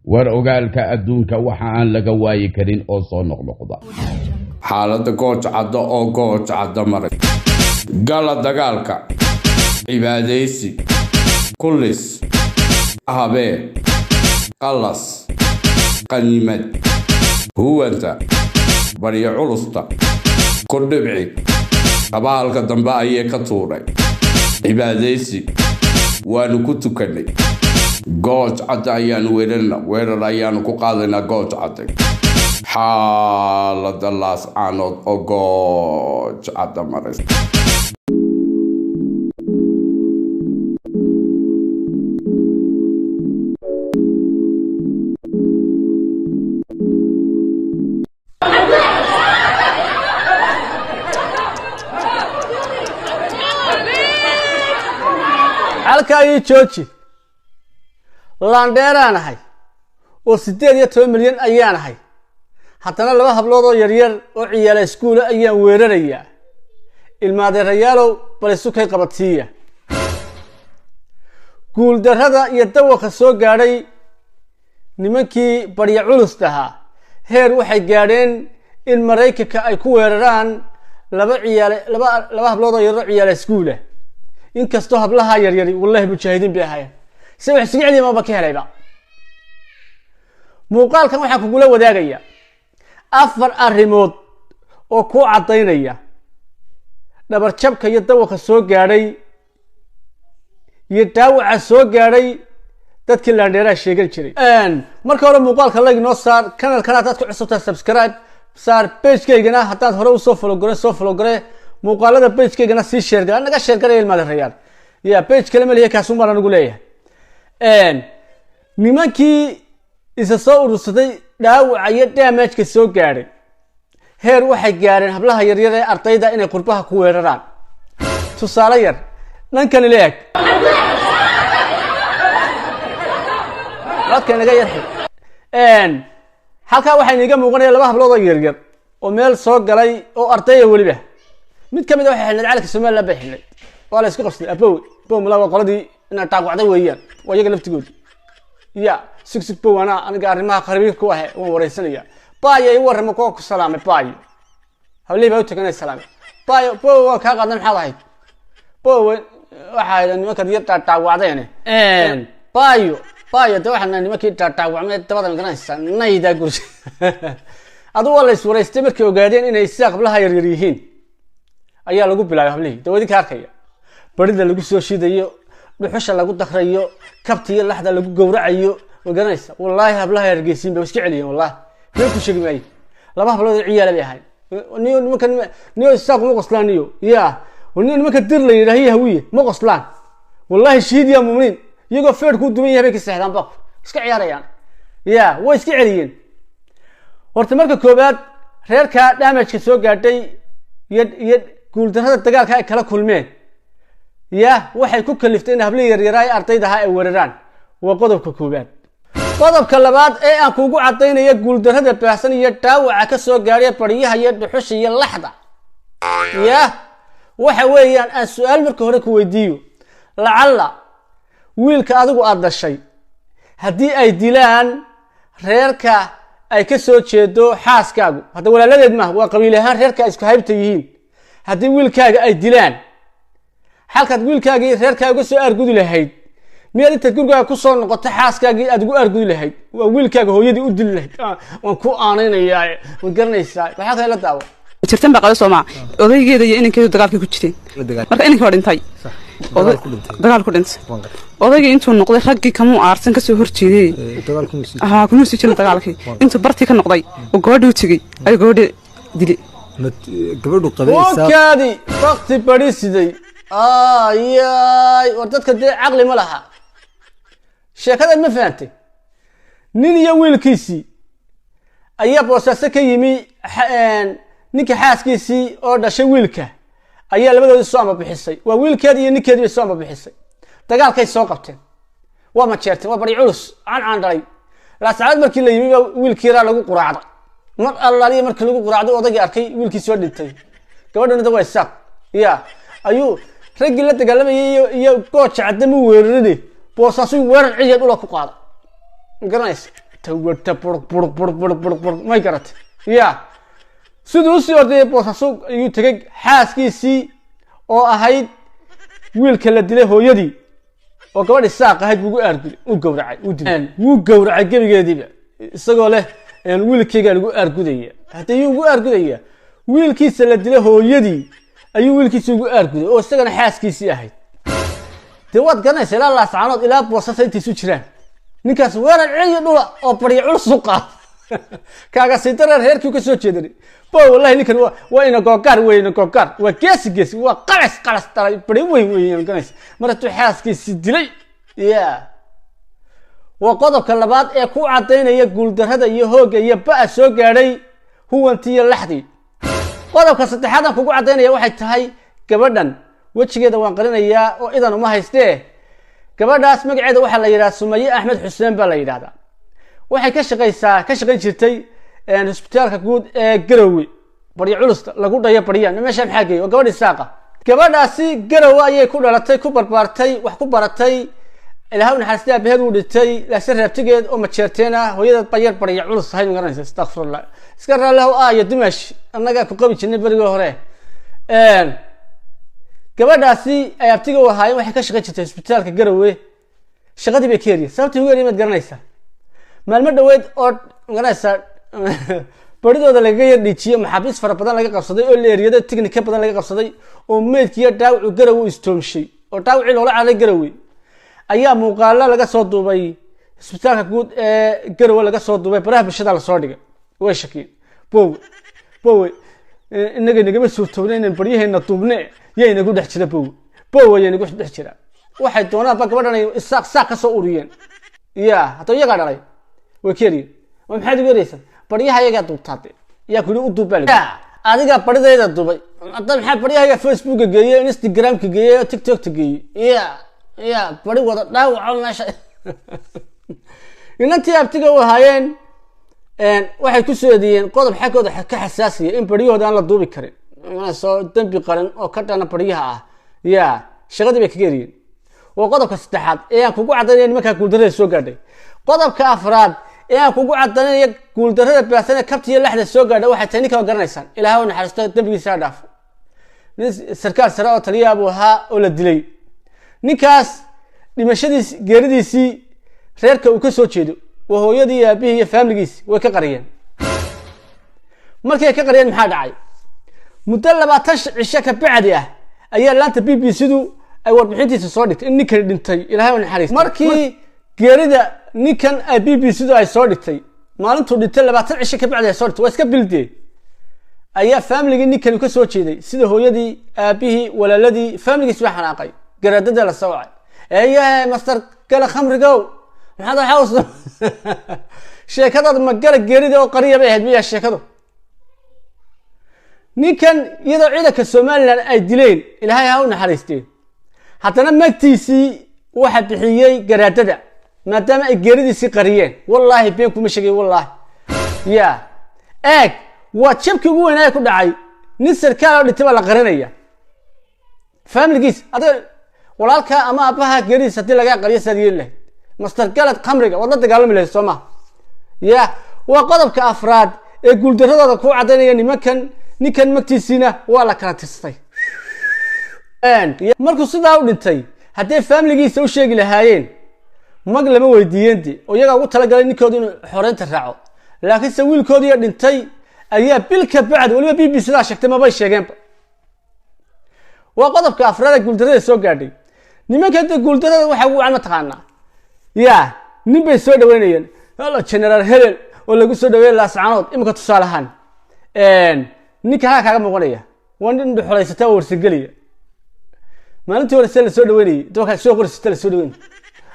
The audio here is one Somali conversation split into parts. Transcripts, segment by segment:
War ogaalka adduunka waxa aan laga waayi karin oo soo noqnoqda. Xaaladda Gooj Cadda oo Gooj Cadda maray, gala dagaalka, cibaadaysi, kullis, habee, qallas, qanimad, huwanta, baryo culusta, kudhibci, qabaalka dambe ayay ka tuuray, cibaadaysi, waanu ku tukannay. Gooj Cadda ayaanu weerarna, weerar ayaanu ku qaadaynaa Gooj Cadday. Xaaladda Laascaanood oo Gooj Cadda maray. Halkaa ii jooji. Laandheeraan ahay oo 18 milyan ayaan ahay, haddana laba hablood oo yaryar oo ciyaala iskuula ayaan weerarayaa. Ilmaadeerayaalow, bal isu kay qabadsiiya. Guuldarrada iyo dawaqa soo gaadhay nimankii barya culus ahaa heer waxay gaadheen in Maraykanka ay ku weeraraan laba ciyaale, laba hablood oo yaroo ciyaala iskuula. Inkastoo hablaha yaryari wallahi mujaahidiin bay ahaayeen, se wax isugu celiya maba ka helayba. Muuqaalkan waxaan kugula wadaagaya 4 arrimood oo kuu caddaynaya dhabarjabka iyo dawaqa soo gaadhay iyo dhaawaca soo gaadhay dadkii laandheeraha sheegan jiray. Marka hore muuqaalka like noo saar, kanalkana haddaad ku cusubtahay subscribe saar, pagekaygana haddaad hore usoo follow gore, soo follow gore, muuqaalada pagekaygana sii share gara, naga share garaya ilmaadareyaal. Ya page kale ma lihi, kaasun baan anigu leeyahay. Nimankii isa soo urursaday dhaawaca iyo damageka soo gaadhay heer waxay gaadheen hablaha yaryar ee ardayda inay qurbaha ku weeraraan. Tusaale yar dhankan ila eg, codka inaga yarxi. Halkaa waxaa iniga muuqanaya laba hablood oo yaryar oo meel soo galay oo ardaya weliba. Mid ka mid a waxay xidhnayd calanka Somaliland bay xidhnayd, waa la isku qabsaday. Abow bow, mala waa qoladii inaad dhaawacday weeyaan, waa iyaga laftigoodi. Ya sug sug bow, anaa aniga arrimaha kharibiinka ku ahe waan wareysanaya. Baayo i warramo, kuwa ku salaamay baayo. Hablihii baa u taganay salaamay. Baayo bow, waan kaa qaadnay, maxaad ahayd bow? Waxaa ahayd nimankaad yar dhaawacdeen. Baayo baayo, de waxaan nahay nimankii dhaawacmay dabada, magaranaysaa naydaa gursi. Adigu waa la iswaraystay. Markay ogaadeen inay sidaa hablaha yaryar yihiin ayaa lagu bilaabay hablihii dawadinka arkaya, barida lagu soo shidayo, dhuxusha lagu dakrayo, kabta iyo laxda lagu gowracayo, ma garanaysa. Wallaahi hablaha hargeysiin bay iska celiyeen, wallahi been ku sheegi maayo. Laba hablood oo ciyaala bay ahayd. Niyo nimanka niyo Isaaq ma qoslaan, niyo ya niyo nimanka Dir la yidhaahiyo Hawiye ma qoslaan. Wallahi shahiid ya muminiin, iyagoo feer ku duwan yahay bay ka seexdaan, baq iska ciyaarayaan. Ya way iska celiyeen. Horta marka koowaad reerka damageka soo gaadhay iyo guuldarrada dagaalka ay kala kulmeen ya waxay ku kaliftay in hablihii yaryaraa ee ardayda ahaa ay weeraraan. Waa qodobka koowaad. Qodobka labaad ee aan kuugu caddaynaya guuldarrada baahsan iyo dhaawaca ka soo gaadhay baryaha iyo dhuxusha iyo laxda ya waxa weeyaan, aan su-aal marka hore ku weydiiyo: lacalla wiilka adigu aada dhashay haddii ay dilaan reerka ay ka soo jeedo xaaskaagu, hadda walaaladeed maaha, waa qabiil ahaan reerka ay isku haybta yihiin, haddii wiilkaaga ay dilaan, xalkaad wiilkaagii reerkaaga uga soo aargudi lahayd miyaad intaad gurigaaga kusoo noqoto xaaskaagii aad ugu aargudi lahayd, waa wiilkaaga hooyadii u dili lahayd? Waan ku aanaynayaa, ma garanaysaa? Waxaa kale la daawo. Jirtan baa qada soomaa, odaygeeda iyo inankeedu dagaalkay ku jireen. Marka inankii waa dhintay, dagaal ku dhintay. Odaygii intuu noqday raggii kamuu aarsan kasoo horjeedey, haa, kumuu sii jirin dagaalkii. Intuu bartii ka noqday oo gabadhii u tegey ayuu gabadhii dilay. Gabadhu qabaysaa Okaadi bakti bari siday ayay. War dadka dee caqli ma laha. Sheekadan ma fahantay? Nin iyo wiilkiisii ayaa Boosaaso ka yimi. Ninka xaaskiisii oo dhashay wiilka ayaa labadoodii soo ambabixisay, waa wiilkeedii iyo ninkeedii bay soo ambabixisay. Dagaalkay soo qabteen, waa majeerteen, waa bari culus cancaan dhalay. Laascaanood markii la yimi baa wiilkii yaraa lagu quraacday. Mar allaaliya markii lagu quraacday, odaygii arkay wiilkii soo dhintay, gabadhana da waa Isaaq ya, ayuu raggii la dagaalamayay iyo Gooja Cadde ma weerarine, Boosaasuu weerar cidiya dhula ku qaada, ma garanaysa? Tawata burq burq burq burq burq burq, may garatay? Ya siduu usii ordayay Boosaaso ayuu tegay. Xaaskiisii oo ahayd wiilka la dilay hooyadii oo gabadh Isaaq ahayd buu ugu aarguday, uu gowracay, uu dilay, wuu gowracay gebigeediiba, isagoo leh wiilkaygaa lagu aargudaya. Hadda yuu ugu aargudaya? Wiilkiisa la dilay hooyadii ayuu wiilkiisa ugu aarguday, oo isagana xaaskiisii ahayd. Dee waad garanaysa, ilaa Laascaanood ilaa Boosasa intay isu jiraan, ninkaas weerar celiyo dhula oo barya culus u qaad kaaga sii dareer reerkii ka soo jeedanay bo. Wallahi ninkan waa ina googaar wey, ina googaar, waa geesi geesi, waa qalas qalas daray, bari weyn weyn, garanaysa, mar hadduu xaaskiisii dilay. Ya waa qodobka labaad ee ku caddaynaya guuldarrada iyo hoogga iyo ba'a soo gaadhay huwantii iyo laxdii. Qodobka saddexaad aan kugu caddaynaya waxay tahay gabadhan wejigeeda waan qarinayaa oo idan uma haystee. Gabadhaas magaceeda waxaa la yidhaha Sumaye Axmed Xuseen baa la yidhahdaa. Waxay ka shaqaysaa, ka shaqayn jirtay hosbitaalka guud ee Garowe, baryo culusta lagu dhayo baryaan meesha. Maxaa geeyay? Waa gabadh Isaaqa. Gabadhaasi Garowe ayay ku dhalatay, ku barbaartay, wax ku baratay. Ilaah u naxariistay, aabaheed uu dhintay, laakiin reebtigeed oo majeerteen ah, hooyadeed bayar barya culus ahayd, ma garanaysa? Astaqfirullah, iska raallahu ah iyo dimash, annagaa ku qabi jirnay berigii hore. Gabadhaasi ay abtiga u ahaayeen waxay ka shaqayn jirtay hosbitaalka Garowe. Shaqadii bay ka eriyeen. Sababtii ugu eriyeen maad garanaysaa? Maalmo dhaweyd oo magaranaysaa baridooda lagaga yar dhiijiyey, maxaabiis fara badan laga qabsaday oo la eriyada, tignika badan laga qabsaday, oo meydkiiyo dhaawacu Garowe istoomshay, oo dhaawacii loola cararay Garowe, ayaa muuqaalo laga soo duubay isbitaalka guud ee Garowe laga soo duubay, baraha bulshada lasoo dhigay. Way shakiyeen. Bowe bowe, inaga nagama suurtoobna inaan baryaheena duubne, yaa inagu dhex jira? Bowe bowe, yaa inagu dhex jira? Waxay doonaanba gabadhan ay Isaaq saaq ka soo uriyeen, ya haddaba iyagaa dhalay, way ka eriyeen. Waa maxaad ugu ereysaa? Baryaha iyagaa duubtaade, yaa kuli u duub baa lagu adiga baridayda duubay. Hadda maxaa baryahayga Facebooka geeyey, Instagramka geeyey, TikTokta geeyey? Ya bari wada dhaawaco meesha. Inantii abtiga u ahaayeen waxay ku soo eedeeyeen qodob xaggooda ka xasaasiya, in baryahooda aan la duubi karin, soo dembi qaran oo ka dhana baryaha ah. Ya shaqadii bay kaga eriyeen. Waa qodobka saddexaad ee aan kugu caddaynaya nimankaa guuldarrada soo gaadhay. Qodobka afraad ee aan kugu caddaynaya guuldarrada baahsan ee kabta iyo laxda soo gaadha waxay tahay ninka waa garanaysaan, Ilaahay u naxariisto, dembigiisa ha dhaafo, nin sarkaal sare oo taliyaa buu ahaa oo la dilay. Ninkaas dhimashadiis, geeridiisii, reerka uu ka soo jeedo, waa hooyadii iyo aabihii iyo faamiligiisi, way ka qariyeen. Markii ay ka qariyeen maxaa dhacay? Muddo 20 cisho ka bacdi ah ayaa laanta BBC du ay warbixintiisa soo dhigtay in ninkani dhintay, Ilaahay u naxariista. Markii geerida ninkan ay BBC du ay soo dhigtay, maalintuu dhintay 20 cisho ka bacdi ay soo dhigtay, waa iska bildee, ayaa faamiligii ninkani ka soo jeeday, sida hooyadii, aabihii, walaaladii, faamiligiis baa xanaaqay. Garaadada la soo wacay, eeyahe master gala khamrigow, maxaad waxaa sheekadaad ma gala geerida oo qariya bay ahayd miyaa sheekadu? Ninkan iyadoo ciidanka Somaliland ay dileen, Ilaahay ha u naxariisteen, haddana magtiisii waxa bixiyey garaadada, maadaama ay geeridiisii qariyeen. Wallaahi been kuma sheegay, wallaahi. Ya eeg, waa jabkii ugu weynaa ku dhacay. Nin sarkaal oo dhintay baa la qarinaya faamiligiis. Adiga walaalka ama aabbaha geeridiis haddii lagaa qariyo, saad yeeli lahayd? Master galad khamriga waad la dagaalami lahayd, soo ma? Ya waa qodobka afraad ee guuldaradooda ku caddaynaya nimankan. Ninkan magtiisiina waa la kala tirstay. Markuu sidaa u dhintay, hadday faamiligiisa u sheegi lahaayeen, mag lama weydiiyeen de, oo iyagaa ugu talagalay ninkooda inuu xoreynta raaco. Laakiinse wiilkoodiiyo dhintay ayaa bil ka bacdi weliba BBC daa sheegtay, mabay sheegeenba. Waa qodobka afraad ee guuldarrada soo gaadhay nimanka. De guuldarrada waxa ugu wacan mataqaanaa? Ya nin bay soo dhaweynayeen, alla Generaal Hebel oo lagu soo dhaweeyay Laascanood. Iminka tusaale ahaan ninka halka kaaga muuqanaya waa nin dhuxulaysata oo warsageliya. Maalintii hore see lasoo dhaweynayay, dabaka soo qorsata lasoo dhaweynayay,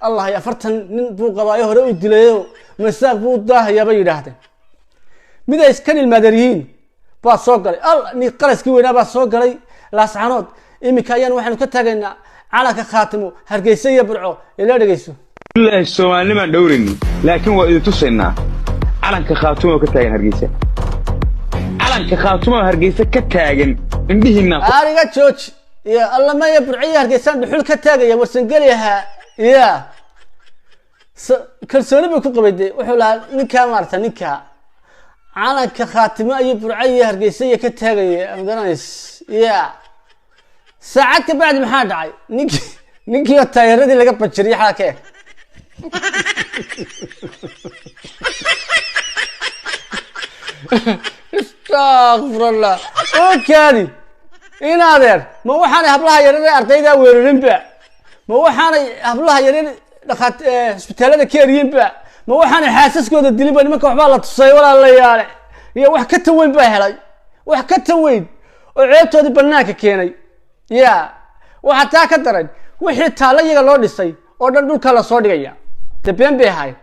Allah iyo 40 nin buu qabaayo, hore u dilayo, masaaq buu u daahayaa bay yidhaahdeen. Mid ay iskan ilmaadeer yihiin baa soo galay, al nin qaraskii weynaa baa soo galay Laascanood. Iminka ayaan waxaanu ka taagaynaa calanka Khaatimo Hargeysa iyo Burco. Ila dhegeyso. Ilaahi Soomaalinimaan dhowraynin, laakiin waa idin tusaynaa calanka Khaatumo ka taagan Hargeysa, calanka Khaatumo Hargeysa ka taagan indhihiinna. Ariga jooji iyo alla maya, Burciyo Hargeysaan dhuxul ka taagaya warsangeliyaha. Ya Kalsooni bay ku qabay dee. Wuxuu lahaa ninkaa, maarata, ninkaa calanka Khaatimo iyo Burco iyo Hargeysa iyo ka taagaya, magarays ya. Saacad ka bacdi maxaa dhacay? Ninkii oo taageeradii laga bajiriyay xalaa ka eg. Istakfirullah. Oo kaadi in adeer, ma waxaanay hablaha yaryar ee ardayda weerarinba? Ma waxaanay hablaha yaryar dhakhaat isbitaalada ka eriyinba? Ma waxaanay xaasaskooda dilinba? Nimanka waxbaa la tusay, walaalayaale, iyo wax ka tan weyn baa helay, wax ka tan weyn oo ceebtoodii banaanka keenay. Ya waxaa taa ka daran, wixii taalla iyaga loo dhisay oo dhan dhulka lasoo dhigaya. De been bay ahayd.